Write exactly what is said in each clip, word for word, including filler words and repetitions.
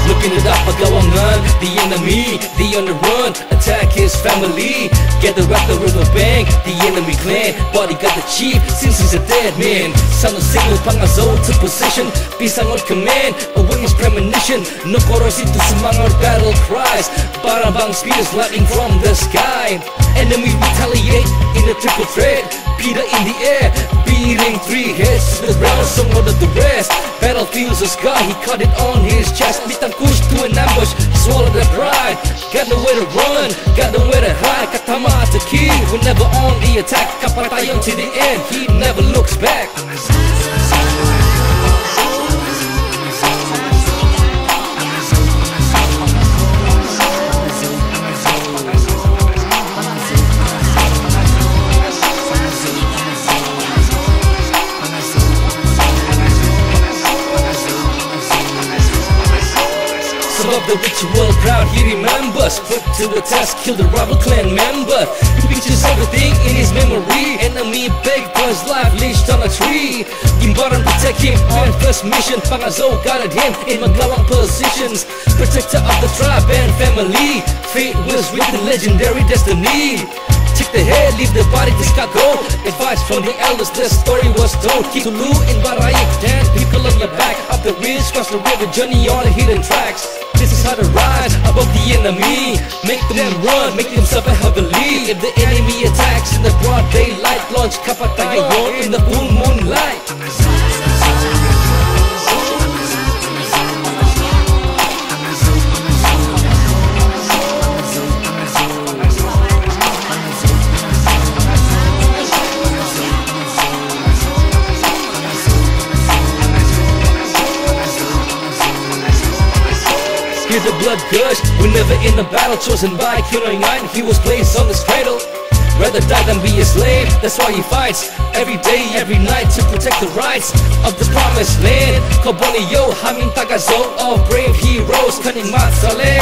Looking it up, pagawangan, the enemy, the on the run, attack his family. Gather at the river bank, the enemy clan, bodyguard the chief, since he's a dead man. Son of Signal, Pangazo took position, pisang on command, awaiting his premonition. Nokorosi to sumangar battle cries, barabang spears lightning from the sky. Enemy retaliate in a triple threat. Peter in the air, beating three heads to the ground, somewhat of the rest. Battlefields of scar, he caught it on his chest. Mitangkus to an ambush, swallowed the pride. Got nowhere to run, got nowhere to hide. Katama to kill, we're never on the attack. Kapatayon to the end, he never looks back. Some of the ritual crowd, he remembers. Put to the test, kill the rival clan member. He pictures everything in his memory. Enemy big, his life leashed on a tree. Imbaran protect him on first mission. Pangazo guided him in Magawang positions. Protector of the tribe and family. Fate was written, legendary destiny. Take the head, leave the body to scarecrow. Advice from the elders, the story was told. Keep Tulu in Barayi, ten people on your back. Up the ridge, cross the river, journey on the hidden tracks. This is how to rise above the enemy. Make them run, make them suffer heavily. If the enemy attacks in the broad daylight, launch Kapatayon in the full moonlight. Hear the blood gush whenever in the battle, chosen by King Ringan, he was placed on his cradle. Rather die than be a slave, that's why he fights every day, every night to protect the rights of the promised land. Koboni yo, hamin tagazo of brave heroes, kaning matsale.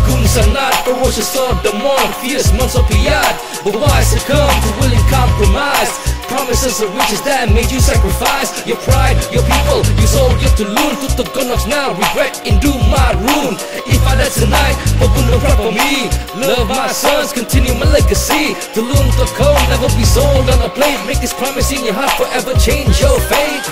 Kum sanat, ferocious sword, the more fierce monster piad. But why succumb to willing compromise? Promises of riches that made you sacrifice your pride, your people, your soul, your tulun. Tutok gonox now, regret in do my rune. If I die tonight, but will not for me. Love my sons, continue my legacy. Tulun toko, never be sold on a plate. Make this promise in your heart, forever change your fate.